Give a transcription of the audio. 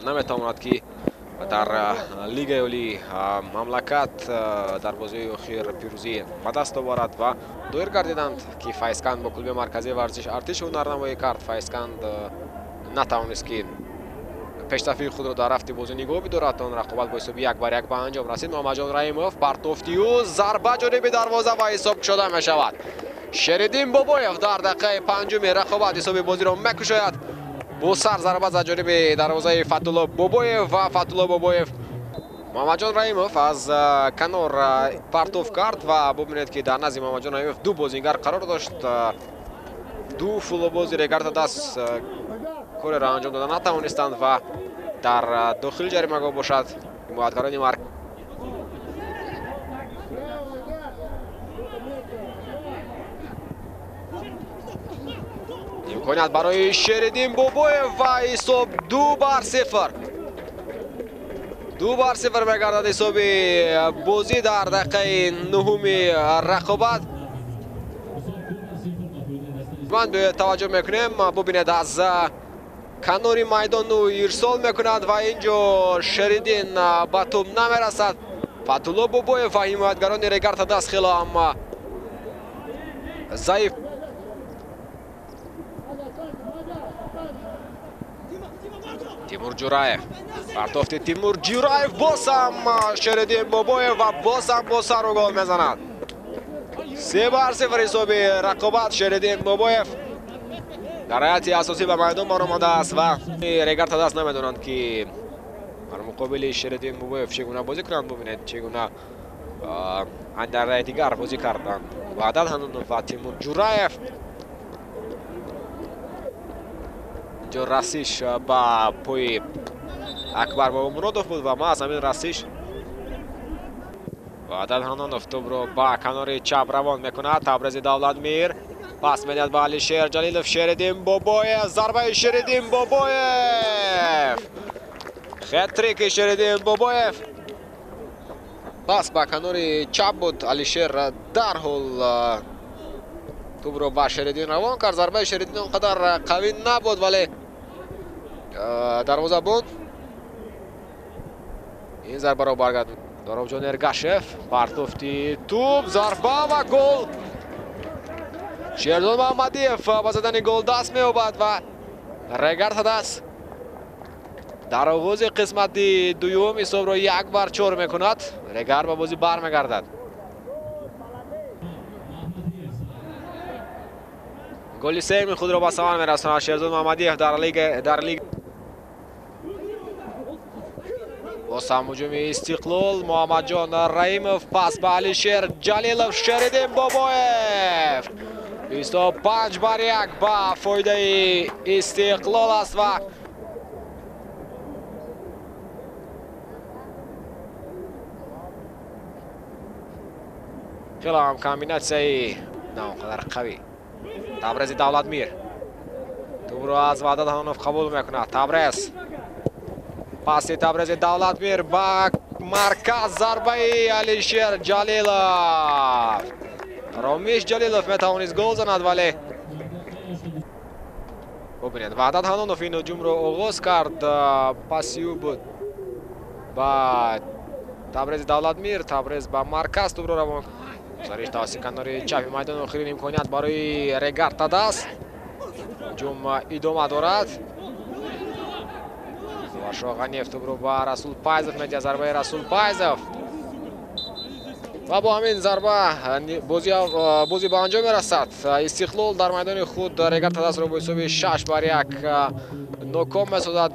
Наметавонад ки дар лигаи олии мамлакат дар бозиҳои охир пирӯзӣ ба даст оварад ва доир гардиданд ки Файзканд бо клуби марказии варзиш Артиш ҳунарнамоӣ кард. Файзканд натавонист ки пештафии худро дар рафти бозӣ нигоҳ бидорад. Он рақобат бо ҳисоби 1-1 ба анҷом расид. Муҳаммадҷон Раимов партофтию зарба ҷониби дарвоза ва ҳисоб кушода мешавад. Шериддин Бобоев дар дақиқаи панҷуми рақобат ҳисоби бозиро мекушояд. Бо сар зарба зад ҷониби дарвозаи Фатулло Бобоев ва Фатулло Бобоев Муҳаммадҷон Раимов аз канор партоф кард ва бубинед ки дар назди Муҳаммадҷон Раимов ду бозингар қарор дошт. Ду футболбози Регар ТадАЗ кореро анҷом дода натавонистанд ва дар дохили ҷаримагоҳ бошад ҳимоятгарони марк. Имконият барои Шериддин Бобоев ва ҳисоб 2-0. 2-0 мегардад ҳисоби бозӣ дар дақиқаи нуҳуми рақобат. Ман таваҷҷӯҳ мекунем, бубинед аз канори майдону ирсол мекунад ва инҷо Шериддин ба тӯб намерасад. Фатулло Бобоев ва ҳимоятгарони Регар ТадАЗ хело ҳам заиф. Тимур Ҷураев, партофти Тимур Ҷураев, боз ҳам Шериддин Бобоев ва боз ҳам бо сару гол мезанад. 3-0 ҳисоби рақобат. Шериддин Бобоев дар ҳайати асосӣ ба майдон баромадааст ва Регар ТадАЗ намедонанд ки бар муқобили Шериддин Бобоев чӣ гуна бозӣ кунанд. Бубинед чӣ гуна дар дигар бозӣ карданд Ваҳдат Ҳаннонов ва Тимур Ҷураев. Инҷо расиш ба пои Акбар Бобомуродов буд ва маҳз ҳамин расиш Ваҳдат Ҳаннонов тӯбро ба канори чап равон мекунад. Табрези Давлатмир пас медиҳад ба Алишер Ҷалилов. Шериддин Бобоев, зарбаи Шериддин Бобоев, хет-трики Шериддин Бобоев. Пас ба канори чап буд. Алишер дарҳол тӯбро ба Шериддин равон кард. Зарбаи Шериддин он қадар қавӣ набуд, вале дарвозабон ин зарбаро баргардонд. Доробҷон Эргашев, партофти тӯб, зарба ва гол. Шерзод Муҳаммадиев ба задани гол даст меёбад ва Регар ТадАЗ дар оғози қисмати дуюм ҳисобро 1-4 мекунад. Регар ба бозӣ бармегардад. Голи сеюми худро ба самар мерасонад Шерзод Муҳаммадиев дар лига. Боз ҳам ҳуҷуми Истиқлол. Муҳаммадҷон Раимов пас ба Алишер Ҷалилов. Шериддин Бобоев. Ҳисоб 5-1 ба фоидаи Истиқлол аст ва хело ҳам комбинатсияи на он қадар қавӣ. Табрези Давлатмир тӯбро аз Ваҳдат Ҳаннонов қабул мекунад. Табрез, паси Табрези Давлатмир ба марказ, зарбаи Алишер Ҷалилов. Ромиш Ҷалилов метавонист гол занад, вале бубинед Ваҳдат Ҳаннонов ин ҳуҷумро оғоз кард. Паси ӯ буд ба Табрези Давлатмир. Табрез ба марказ тӯбро равон. Гузариш тавассути канори чапи майдон. Охирин имконият барои Регар ТадАЗ. Ҳуҷум идома дорад. Зуваршоҳ Ғаниев тӯбро ба Расул Пайзов медиҳад. Зарбаи Расул Пайзов ва бо ҳамин зарба бозӣ ба анҷом мерасад. Истиқлол дар майдони худ Регар ТадАЗро бо ҳисоби 6-1 ноком месозад.